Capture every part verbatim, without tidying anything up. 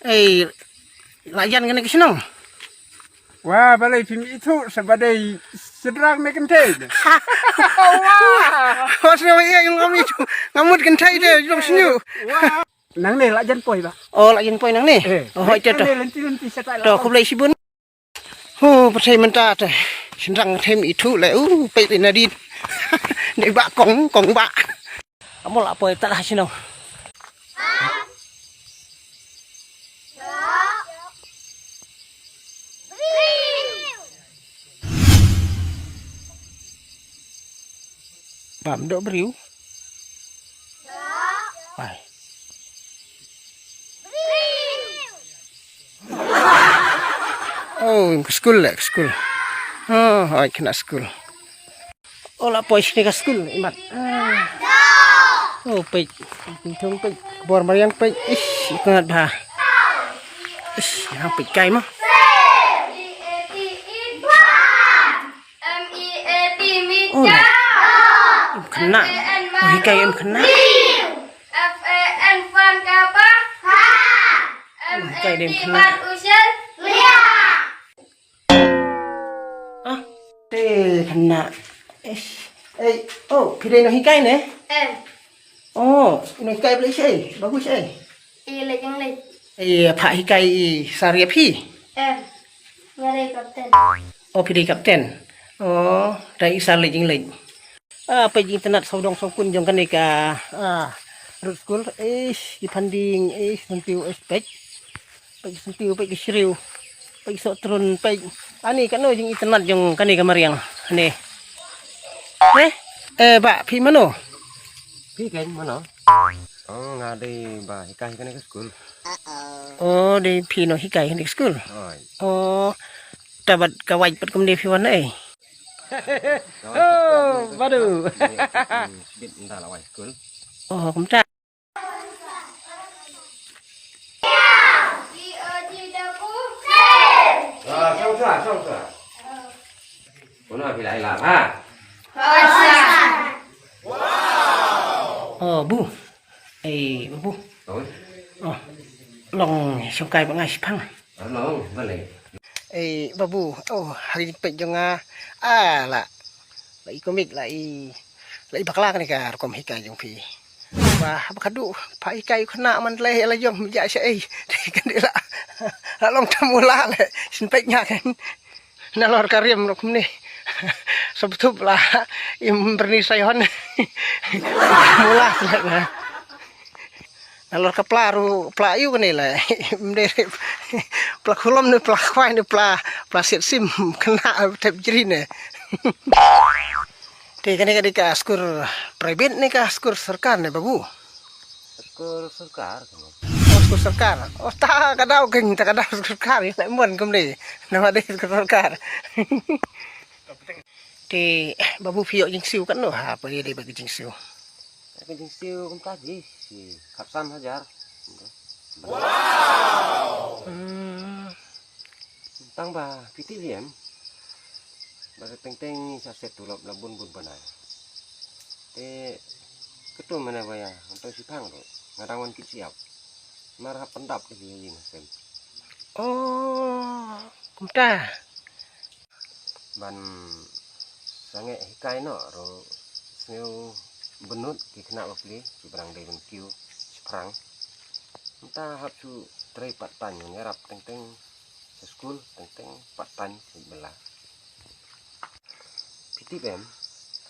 Ei, la jan kane ka shnong. Wa, balei phim ithuh sa ba dei shynrang ne kynthei? Wa, shnong ïa, ngam ithuh. Nga mut kynthei de, jong shnong. Wa. Nangne la jan poi ba. Oh, la jan poi nangne. Eh, oh, hoi te to. Nangne lynti lynti sa ta la. To, khublei shibun. Ho, pathai mynta te. Shynrang them ithuh le. Uh, peit ina din. Dei ba kong, kong ba. Amol apoi ta la shnong. Bam dok briew. Bai. Oh, em ka skul le, ka skul. Oh, hoi kena skul. Oh, la poi sini ka skul, imat. Ah. Oh, peit. Thung peit. Bor mariang peit. Ish, imat bah. Ish, yang peit kai mah. M E A T, meat. Oh, em kena. Oh, hikai em kena. F A N, fan, ka ba. Ha. Oh, hikai em kena. Ah, te kena. Eish. Ei, oh, phi dei nonghikai ne? Em. Oh, nonghikai balei shaei? Babu shaei? I leit jingleit. Ei, pha hikai i sar ïa phi? Em. Nga dei kapten. Oh, phi dei kapten. Oh, dei i sar leit jingleit. Ah, peit jingitynnad sawdong sawkun jong kane ka, ah, road school. Eish, ki phanding, eish, syntiew, eish, peit. Peit ki syntiew, peit ki shriew. Peit ki sohtrun, peit. Ani kano jingitynnad jong kane ka mariang. Ani. Eh? Eh, bah, phi mano? Phi ken mano? Oh, nga dei ba hikai kane ka skul. Oh, dei phi nonghikai kane ka skul. Oi. Oh, ta bad ka wait pat kumne phi wan ei. Oh, badu. Bit nda la wai skul. Oh, kumta. Ah, shong sa, shong sa. Kuna bilai la ha. Oh, bu. Eh, babu. Oi. Oh, long shong kai ba ngai shipang. Long, balei? Eh, babu. Oh, hari pet jong nga. Ah, la. La i komik, la i, la i bakla kane ka rukom hikai jong phi. Ba, ba khadu, pha hikai u khynnah man tlei la jong, ja shaei. Te kan dei la, la long tam u la le, shin peit nga kan. Nalor ka riam rukom ne. Sabtup la, im berni sayon. Mula selek na. Nalor ka pla ruh, pla ïu kane la. Ym dei pla khulom ne pla khwai ne pla, pla siat sim kane tep jri ne. Te kane ka dei ka skur private ne ka skur sorkar ne babu? Skur sorkar kane. Oh, skur sorkar. Oh, ta ka dei kane, ta ka dei skur sorkar. Ïa mon kumne. Namar dei skur sorkar. Te babu phi ïoh jingsiew katno ha, phi dei bad ka jingsiew? Ka jingsiew kumta ji, shi khatsan hajar. Wow. Hmm. Tang ba phi tip hi em. Ba teng teng sa set tulop la bun bun bana. Te katu mana ba ïa, ngan to shipang ruh. Nga dang wan kit siap. Mar hap pyndap te hi ïing sem. Oh, kumta. Ban sangeh hikai noh ruh sngew bynnud ki khynnah bapli ki brang dei ban kiew shiphrang. Mynta hap shu trei part time ngan ïarap teng teng sha skul teng teng part time sha bela. Phi tip em,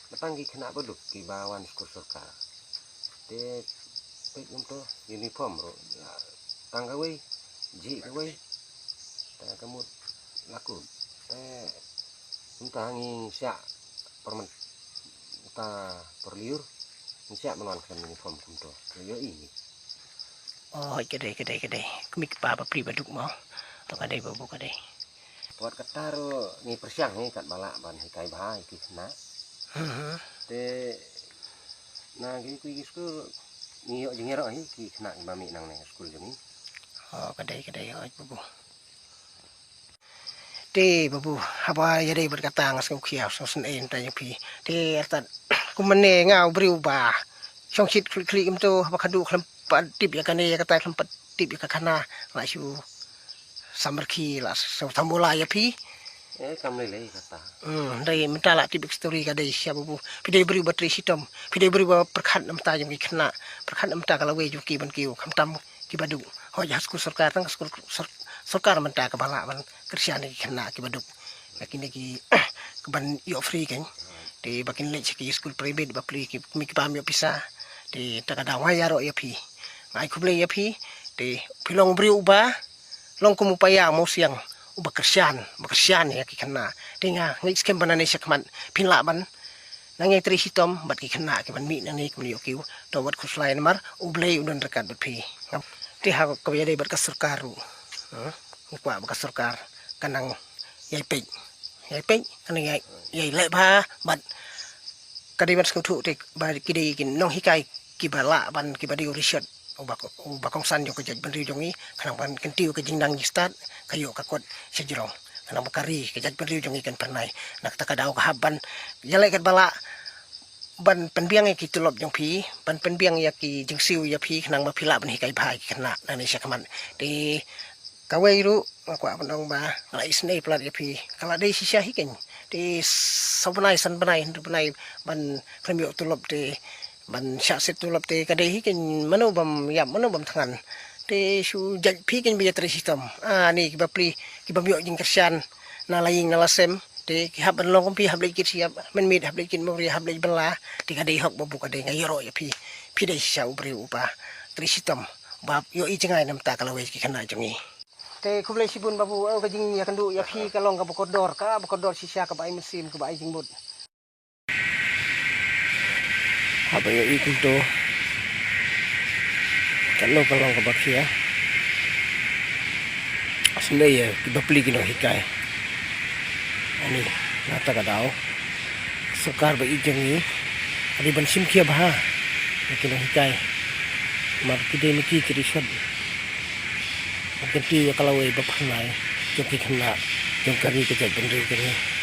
ba tang ki khynnah baduk kiba wan skul sorkar. Te peit kumto uniform ruh tang kawei, jih kawei. Te ka mut la kut. Te kumta ngi shah permen ta perliur ngi shah man wan khlem uniform kumto. Ïohi ngi. Oh, ka dei, ka dei, ka dei. Kmie ki pa bapli baduk mo. To ka dei babu ka dei. Wat kata ruh ngi pyrshang hi katba lah ban hikai bha ïa ki khynnah. Mhm. Te na ki, ki, ki skul ngi ïoh jingïaroh hi ki khynnah kiba mih nangne skul jong ngi. Oh, ka dei, ka dei, oi babu. Te babu, haba ïadei bad kata nga sngew khia, sngew sngewsynei mynta jong phi. Te artat kumne nga u briew ba shong shit khlieh khlieh kumto, haba khadduh khlem pat tip ïa kane ïa kata, khlem pat tip ïa ka khana, la shu samrkhie, la shu thamula ïa phi. Eh, kam lei lei kata. Hmm, dei mynta la tip ïa ka story ka dei shisha babu. Phi dei briew ba trei shitom. Phi dei briew ba pyrkhat na bynta jong ki khynnah. Pyrkhat na bynta ka lawei jong ki ban kiew. Khamtam ki baduk. Hooid ha skul sorkar tang skul sor-, sorkar mynta kaba lah ban kyrshan ïa ki khynnah ki baduk. Ïa kine ki ban ïoh free kan. Te ba kin leit sha ki skul private bapli ki, ki bym ïoh pisa. Te ta ka daw nga ïaroh ïa phi. Nga ai khublei ïa phi. Te phi long briew uba long kum u paia u mawsiang uba kyrshan, uba kyrshan ïa ki khynnah. Te nga ngeit skhem ba nangne shakhmat phin lah ban nang ïai trei shitom bad ki khynnah ki ban mih nangne ki ban ïoh kiew. To wat khuslai namar U Blei u don ryngkat bad phi. Te ha kaba ïadei bad ka sorkar ruh, hmm, nga kwah ba ka sorkar ka nang ïai peit, ïai peit, ka nang ïai, ïai leh bha bad ka dei ban sngewthuh te ba ki dei ki nonghikai kiba lah ban, kiba dei u Richard uba, uba kongsan jong ka jaitbynriew jong ngi, khnang ban kyntiew ka jingnang jingstad, ka ïoh ka kot sha jrong, khnang ba ka ri ka jaitbynriew jong ngi kan phyrnai. Na kata ka daw ka hap ban ïaleh katba lah ban pynbiang ïa ki tulop jong phi, ban pynbiang ïa ki jingsiew ïa phi, khnang ba phi lah ban hikai bha ïa ki khynnah nangne shakhmat. Te kawei ruh nga kwah ban ong ba nga la isynei palat ïa phi. Ka la dei shisha hi keiñ. Te saw bnai, san bnai, hynriew bnai ban khlem ïoh tulop te, ban shah siat tulop te ka dei hi keiñ, mano bym ïap, mano bym thngan. Te shu jait phi keiñ ba ïa trei shitom. Ani ki bapli ki bym ïoh jingkyrshan na la ïing na la sem. Te ki hap ban long kum phi, hap leit kit shyiap mynmiet, hap leit kit mawria, hap leit bylla. Te ka dei hok babu, ka dei, nga ïaroh ïa phi. Phi dei shisha u briew uba trei shitom, ba ïohi jngai na bynta ka lawei ki khynnah jong ngi. Te khublei shibun babu, eh, ka jingïakynduh ïa phi ka long kaba kordor, kaba kordor shisha, kaba ai mynsiem, kaba ai jingmut. Haba ïohi kumto, katno ka long kaba khia. Sngewdei ïa ki bapli ki nonghikai. Ani, na kata ka daw sorkar ba ïeit jong ngi ka dei ban shim khia bha ïa ki nonghikai. Namar ki dei ma ki ki Richard. Ban kyntiew ïa ka lawei ba phyrnai jong ki khynnah jong ka ri ka jaitbynriew jong ngi.